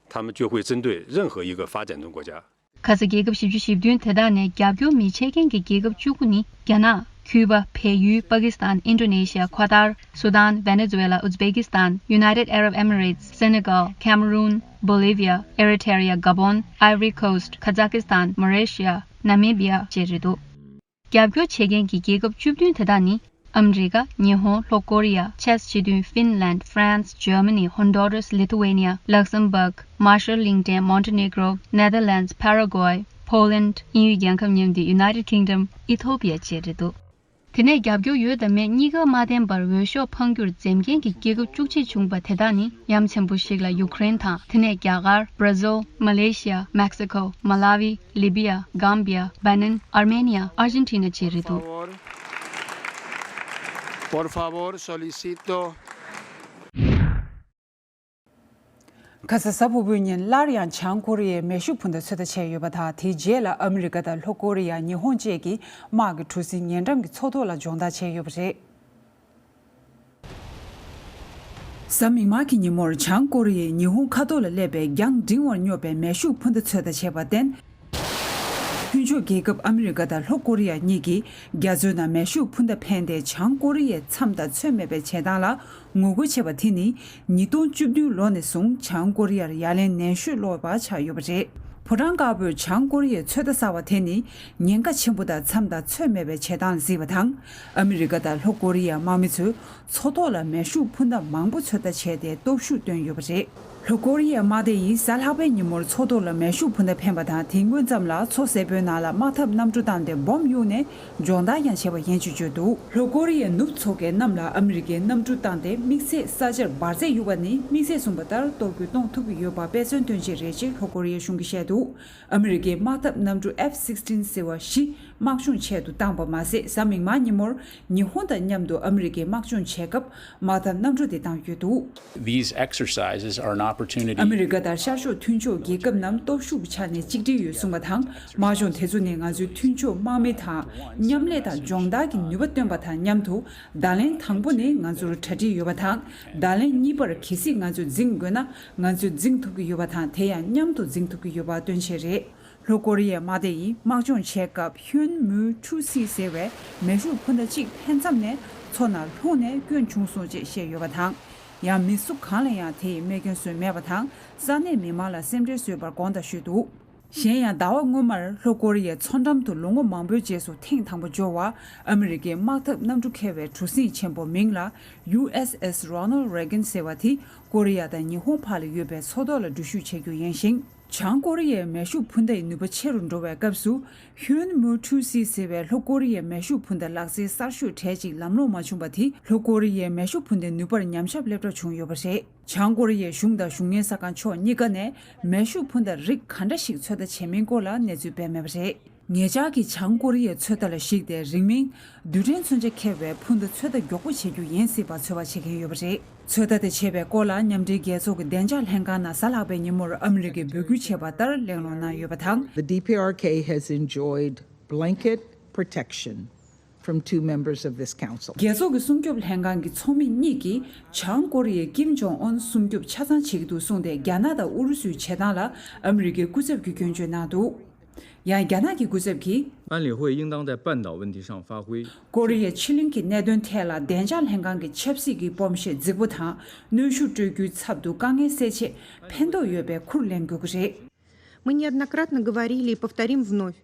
他们就会针对任何一个发展中国家。 ཁ་ས་རྒྱལ་ཁབ་བཞི་བཅུ་ཞེ་བདུན་དེ་དག་ནས་རྒྱབ་སྐྱོར་མི་བྱེད་མཁན་གྱི་རྒྱལ་ཁབ་བཅུ་དགུ་ནི། རྒྱ་ནག་བཀྱུས་པ། བལ་ཡུལ། པ་ཀི་སི་ཐན། ཨིན་ཌོ་ནེ་ཤི་ཡ། ཁོ་ཐར། སུ་དཱན། ཝེ་ནེ་ཛུ་ཝེ་ལ། ཨུཛ་བེ་ཀི་སི་ཐན། United Arab Emirates། སེ་ནེ་གལ། ཁེ་མ་རུན། བོ་ལི་བི་ཡ། ཨེ་རི་ཐེ་རི་ཡ། ག་བོན། ཨའི་བོ་རི་ཁོ་སི་ཊི། ཁ་ཛ་ཀི་སི་ཐན། མ་ལེ་ཤི་ཡ། ན་མི་བི་ཡ་བཅས་རེད་འདུག་རྒྱབ་སྐྱོར་བྱེད་མཁན་གྱི་རྒྱལ་ཁབ་བཅུ་བདུན་དེ་དག་ནི། ཨ་མི་རི་ཀ། ཉི་ཧོང་། ལྷོ་ཀོ་རི་ཡ། ཅེཀ་སྤྱི་མཐུན། ཧྥིན་ལན། ཧྥ་རན་སི། འཇར་མ་ནི། ཧོན་ཌུ་རཱ་སི། ལི་ཐུ་ཝེ་ནི་ཡ། ལག་སམ་བྷག་མར་ཤལ་གླིང་ཕྲན། མོན་ཏེ་ནེ་གྲོ། ནེ་དར་ལན་སི། ཕ་ར་གོའི། ཕོ་ལན། དབྱིན་ཡུལ་རྒྱལ་ཁབ་མཉམ་འདུས། United Kingdom། ཨི་ཐོ་པི་ཡ་བཅས་རེད་འདུག་དེ་ནས་རྒྱབ་སྐྱོར་ཡོད་དང་མེད་གཉིས་ཀ་མ་བསྟན་པར་འོས་ཤོག་འཕང་རྒྱུར་འཛེམ་མཁན་གྱི་རྒྱལ་ཁབ་བཅུ་གཅིག་བྱུང་པ་དེ་དག་ནི་ཡ་མཚན་པོ་ཞིག་ལ་ཡུ་ཀེ་རེན་དང་། དེ་ནས་རྒྱ་གར། བྷར་ཛིལ། མ་ལེ་ཤི་ཡ། མེག་སི་ཁོ། མ་ལ་ཝི། ལི་བི་ཡ། གམ་བི་ཡ། བེ་ནིན། ཨར་མེ་ནི་ཡ། ཨར་ཇེན་ཊི་ན་བཅས་རེད་འདུག། Por favor, solicito. ཁ་ས་གཟའ་ཕུར་བུའི་ཉིན་སླར་ཡང་བྱང་ཀོ་རི་ཡས་མེ་ཤུགས་འཕུར་མདའ་ཚོད་ལྟ་བྱས་ཡོད་པ་དང་། དེའི་རྗེས་ལ་ཨ་མི་རི་ཀ་དང་ལྷོ་ཀོ་རི་ཡ། ཉི་ཧོང་བཅས་ཀྱིས་དམག་གི་གྲུ་གཟིངས་ཉེ་འགྲམ་གྱི་མཚོ་ཐོག་ལ་སྦྱོང་བརྡར་བྱས་ཡོད་པ་རེད། གཟའ་མིག་དམར་གྱི་ཉིན་མོར་བྱང་ཀོ་རི་ཡས་ཉི་ཧོང་མཁའ་ཐོག་ལ་སླེབས་པའི་རྒྱང་འབྲིང་བར་སྙོབ་པའི་མེ་ཤུགས་འཕུར་མདའ་ཚོད་ལྟ་བྱས་པར་བརྟེན། མཐུན་ཕྱོགས་རྒྱལ་ཁབ་ཨ་མི་རི་ཀ་དང་ལྷོ་ཀོ་རི་ཡ་གཉིས་ཀྱིས་རྒྱ་མཚོའི་ནང་མེ་ཤུགས་འཕུར་མདའ་འཕེན་ཏེ་བྱང་ཀོ་རི་ཡའི་མཚམས་དང་ཚོད་མེད་པའི་བྱེད་སྟངས་ལ་ངོ་རྒོལ་བྱས་པ་དེ་ནི་ཉིས་སྟོང་བཅུ་བདུན་ལོ་ནས་བཟུང་བྱང་ཀོ་རི་ཡར་ཡ་ལན་ནན་ཤོས་སློག་པ་ཆགས་ཡོད་པ་རེད། ཕོ་བྲང་དཀར་པོས་བྱང་ཀོ་རི་ཡའི་ཚོད་ལྟ་གསར་བ་དེ་ནི་ཉེན་ཁ་ཆེན་པོ་དང་མཚམས་དང་ཚོད་མེད་པའི་བྱེད་སྟངས་གཟིགས་པ་དང་། ཨ་མི་རི་ཀ་དང་ལྷོ་ཀོ་རི་ཡའི་དམག་མི་ཚོས་མཚོ་ཐོག་ལ་མེ་ཤུགས་འཕུར་མདའ་མང་པོ་ཚོད་ལྟ་བྱས་ཏེ་སྟོབས་ཤུགས་བཏོན་ཡོད་པ་རེད། ལྷོ་ཀོ་རི་ཡའི་དམག་སྡེ་ཡིས་གཟའ་ལྷག་པའི་ཉིན་མོར་མཚོ་ཐོག་ལ་མེ་ཤུགས་འཕུར་མདའ་འཕེན་པ་དང་། དེ་སྔོན་ཙམ་ལ་མཚོ་སེར་པོའི་ནང་ལ་དམག་འཐབ་གནམ་གྲུ་བཏང་སྟེ་སྦོམ་གཡུགས་ནས་སྦྱོང་བརྡར་ཡང་བྱས་པ་ཡིན་ཞེས་བརྗོད་འདུག། ལྷོ་ཀོ་རི་ཡའི་ནུབ་མཚོ་ཁའི་གནམ་ལ་ཨ་མི་རི་ཀའི་གནམ་གྲུ་བཏང་སྟེ་དམིགས་བསལ་ས་ཆར་འབར་རྫས་གཡུགས་པ་ནི་དམིགས་བསལ་གསུངས་པ་ལྟར་གཏོར་རྒོལ་གཏོང་ཐུབ་ཀྱི་ཡོད་པ་དཔེ་མཚོན་སྟོན་ཆེད་རེད་ཅེས་ལྷོ་ཀོ་རི་ཡའི་གཞུང་གིས་བཤད་འདུག། ཨ་མི་རི་ཀའི་དམག་འཐབ་གནམ་གྲུ་ཨེཕ་སིགས་ཊིན་ཟེར་བ་བཞི་དམག་སྦྱོང་ཆེད་དུ་བཏང་པ་མ་ཟད། གཟའ་མིག་དམར་ཉིན་མོར་ཉི་ཧོང་དང་མཉམ་དུ་ཨ་མི་རི་ཀས་དམག་སྦྱོང་བྱེད་སྐབས་དམག་འཐབ་གནམ་གྲུ་དེ་བཏང་ཡོད་འདུག། These exercises are an opportunity. ཨ་མི་རི་ཀ་དང་ཤར་ཕྱོགས་མཐུན་ཕྱོགས་རྒྱལ་ཁབ་རྣམས་སྟོབས་ཤུགས་ཀྱི་ཆ་ནས་གཅིག་སྒྲིལ་ཡོད་གསུངས་པ་དང་། དམག་སྦྱོང་དེ་ཚོ་ནི་ང་ཚོའི་མཐུན་ཕྱོགས་དམག་མི་དང་མཉམ་ལས་དང་སྦྱོང་བརྡར་གྱི་ནུས་པ་བཏོན་པ་དང་མཉམ་དུ། བརྡ་ལན་དང་པོ་ནི་ང་ཚོར་གྲ་སྒྲིག་ཡོད་པ་དང་། བརྡ་ལན་གཉིས་པར་གལ་སྲིད་ང་ཚོས་འཛིང་དགོས་ན་ང་ཚོས་འཛིང་ཐུབ་ཀྱི་ཡོད་པ་དང་། དེ་ཡང་མཉམ་དུ་འཛིང་ཐུབ་ཀྱི་ཡོད་པ་སྟོན་ཆེད་རེད། ལྷོ་ཀོ་རི་ཡའི་དམག་སྡེ་ཡིས་དམག་སྦྱོང་བྱེད་སྐབས་ཧྱུན་མུའུ་ཁྲུ་སི་ཟེར་བའི་མེ་ཤུགས་འཕུར་མདའ་གཅིག་འཕེན་མཚམས་ནས་མཚོ་ནང་ལྷུང་ནས་སྐྱོན་བྱུང་སོང་ཅེས་བཤད་ཡོད་པ་དང་། ཡང་མི་སུ་གང་ལ་ཡང་དེ་ཡི་རྨས་སྐྱོན་བཟོས་མེད་པ་དང་། ས་གནས་མི་མང་ལ་སེམས་ཁྲལ་བཟོས་པར་དགོངས་དག་ཞུས་འདུག། གཞན་ཡང་ཟླ་བ་སྔོན་མར་ལྷོ་ཀོ་རི་ཡའི་མཚོ་འགྲམ་དུ་ལོ་ངོ་མང་པོའི་རྗེས་སུ་ཐེངས་དང་པོ་འབྱོར་བ་ཨ་མི་རི་ཀའི་དམག་འཐབ་གནམ་གྲུ་འཁྱེར་བའི་གྲུ་གཟིངས་ཆེན་པོ་མིང་ལ་ཡུ་ཨེས་ཨེས་Ronald Reagan ཟེར་བ་དེ་ཀོ་རི་ཡ་དང་ཉི་ཧོང་བར་ལ་ཡོད་པའི་མཚོ་ཐོག་ལ་འགྲུལ་བཞུད་བྱེད་རྒྱུ་ཡིན་ཞིང་། བྱང་ཀོ་རི་ཡའི་མེ་ཤུགས་འཕུར་མདའི་ནུས་པ་ཆེ་རུ་འགྲོ་བའི་སྐབས་སུ། ཧྱུན་མུའུ་ཁྲུ་སི་ཟེར་བའི་ལྷོ་ཀོ་རི་ཡའི་མེ་ཤུགས་འཕུར་མདའ་ལག་རྩལ་གསར་ཤོས་གྲས་ཅིག་ལམ་ལྷོང་མ་བྱུང་བ་དེས་ལྷོ་ཀོ་རི་ཡའི་མེ་ཤུགས་འཕུར་མདའི་ནུས་པར་ཉམས་ཞིབ་སླེབས་གྲབས་བྱུང་ཡོད་པ་རེད། བྱང་ཀོ་རི་ཡའི་གཞུང་དང་གཞུང་གཉེར་གསར་ཁང་ཕྱོགས་གཉིས་ཀ་ནས་མེ་ཤུགས་འཕུར་མདའ་རིགས་ག་འདྲ་ཞིག་ཚོད་ལྟ་བྱས་མིན་སྐོར་ལ་གནས་ཚུལ་སྤེལ་མེད་པ་རེད། ངེད་ཅག་གིས་བྱང་ཀོ་རི་ཡའི་ཚོད་ལྟ་ལ་གཞིགས་ཏེ་རིང་མིན་རྡུལ་ཕྲན་མཚོན་ཆ་འཁྱེར་བའི་འཕུར་མདའ་ཚོད་ལྟ་མགྱོགས་པོ་བྱེད་རྒྱུ་ཡིན་སྲིད་པ་ཚོད་དཔག་བྱེད་མཁན་ཡོད་པ་རེད། ཚོད་ལྟ་དེ་བྱེད་པའི་སྐོར་ལ་མཉམ་འབྲེལ་རྒྱལ་ཚོགས་ཀྱི་བདེ་འཇགས་ལྷན་ཁང་ནང་གཟའ་ལྷག་པའི་ཉིན་མོར་ཨ་མི་རི་ཀས་འབོད་སྐུལ་བྱས་པ་ལྟར་གླེང་སློང་གནང་ཡོད་པ་དང་། The D P R K has enjoyed blanket protection from two members of this council. རྒྱལ་ཚོགས་ཀྱི་སྲུང་སྐྱོབ་ལྷན་ཁང་གི་ཚོགས་མི་གཉིས་ཀྱིས་བྱང་ཀོ་རི་ཡའི་ཀིམ་ཇོང་ཨོན་སྲུང་སྐྱོབ་ཆ་ཚང་བྱེད་ཀྱི་འདུག་གསུངས་ཏེ། རྒྱ་ནག་དང་ཨུ་རུ་སུའི་བྱེད་སྟངས་ལ་ཨ་མི་རི་ཀས་སྐུ་ཚབ་ཀྱིས་སྐྱོན་བརྗོད་གནང་འདུག། ཡང་རྒྱ་ནག་གི་སྐུ་ཚབ་ཀྱིས། 安理会应当在半岛问题上发挥 ཀོ་རི་ཡའི་ཕྱེད་གླིང་གི་གནད་དོན་ཐད་ལ་བདེ་འཇགས་ལྷན་ཁང་གི་ཆབ་སྲིད་ཀྱི་སྤོབས་ཤེད་རྫིག་པོ་དང་གནོན་ཤུགས་སྤྲོད་རྒྱུའི་ཚབ་ཏུ་དཀའ་ངལ་སེལ་ཆེད་ཕན་ཐོགས་ཡོད་པའི་ཁུར་ལེན་དགོས་ཀྱི་རེད། Мы неоднократно говорили и повторим вновь.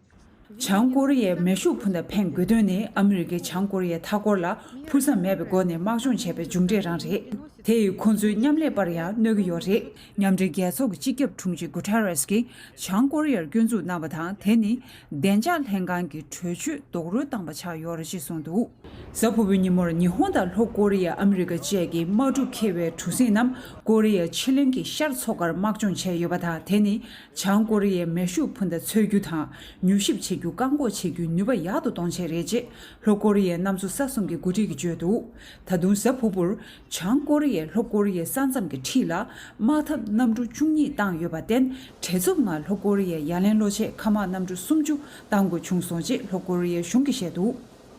བྱང་ཀོ་རི་ཡས་མེ་ཤུགས་འཕུར་མདའ་འཕེན་དགོས་དོན་ནི་ཨ་མི་རི་ཀས་བྱང་ཀོ་རི་ཡའི་མཐའ་འཁོར་ལ་འཕུར་མཚམས་མེད་པའི་སྒོ་ནས་དམག་སྦྱོང་བྱས་པའི་མཇུག་འབྲས་རང་རེད། དེ་ཡིས་ཁོང་ཚོའི་མཉམ་ལས་པར་ཡང་གནོད་ཀྱི་ཡོད་རེད། མཉམ་འབྲེལ་རྒྱལ་ཚོགས་ཀྱི་སྤྱི་ཁྱབ་དྲུང་ཆེ་གུ་ཐེ་རེས་ཀྱིས་བྱང་ཀོ་རི་ཡར་སྐྱོན་འཛུགས་གནང་བ་དང་། དེ་ནི་བདེ་འཇགས་ལྷན་ཁང་གི་གྲོས་ཆོད་རྡོག་རོལ་བཏང་པ་ཆགས་ཡོད་རེད་ཅེས་གསུངས་འདུག། གཟའ་ཕུར་བུའི་ཉིན་མོར་ཉི་ཧོང་དང་ལྷོ་ཀོ་རི་ཡ། ཨ་མི་རི་ཀ་བཅས་ཀྱི་དམག་གྲུ་འཁྱེར་བའི་གྲུ་གཟིངས་རྣམས་ཀོ་རི་ཡའི་ཕྱེད་གླིང་གི་ཤར་མཚོ་ཁར་དམག་སྦྱོང་བྱས་ཡོད་པ་དང་། དེ་ནི་བྱང་ཀོ་རི་ཡའི་མེ་ཤུགས་འཕུར་མདའ་འཚོལ་རྒྱུ་དང་མྱུལ་ཞིབ་བྱེད་རྒྱུ། བཀག་འགོག་བྱེད་རྒྱུའི་ནུས་པ་ཡག་ཏུ་གཏོང་ཆེད་རེད་ཅེས་ལྷོ་ཀོ་རི་ཡའི་གནམ་མཚོ་ས་སྲུང་གི་འགོ་ཁྲིད་ཀྱིས་བརྗོད་འདུག། ད་དུང་གཟའ་ཕུར་བུར་བྱང་ཀོ་རི་ཡས་ལྷོ་ཀོ་རི་ཡའི་ས་མཚམས་ཀྱི་འཁྲིས་ལ་དམག་འཐབ་གནམ་གྲུ་བཅུ་གཉིས་བཏང་ཡོད་པར་བརྟེན། བྲེལ་འཚུབ་ངང་ལྷོ་ཀོ་རི་ཡས་ཡ་ལན་སློག་ཆེད་མཁའ་དམག་གནམ་གྲུ་སུམ་ཅུ་བཏང་དགོས་བྱུང་སོང་ཅེས་ལྷོ་ཀོ་རི་ཡའི་གཞུང་གིས་བཤད་འདུག།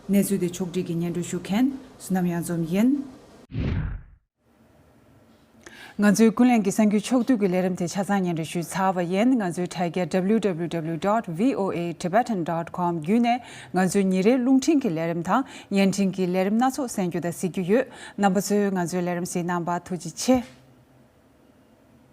གནས་ཚུལ་དེ་ཕྱོགས་སྒྲིག་གིས་སྙན་སྒྲོན་ཞུ་མཁན་བསོད་ནམས་གཡང་འཛོམས་ཡིན། ང་ཚོའི་ཀུན་གླེང་གི་གསར་འགྱུར་ཕྱོགས་བསྡུས་ཀྱི་ལས་རིམ་དེ་ཆ་ཚང་སྙན་སྒྲོན་ཞུས་ཚར་བ་ཡིན། ང་ཚོའི་དྲ་རྒྱ་W W W dot V O A Tibetan dot com བརྒྱུད་ནས་ང་ཚོའི་ཉིན་རེའི་རླུང་འཕྲིན་གྱི་ལས་རིམ་དང་བརྙན་འཕྲིན་གྱི་ལས་རིམ་སྣ་ཚོགས་གསན་རྒྱུ་དང་གཟིགས་རྒྱུ་ཡོད། རྣམ་པ་ཚོས་ང་ཚོའི་ལས་རིམ་གཟིགས་གནང་བར་ཐུགས་རྗེ་ཆེ།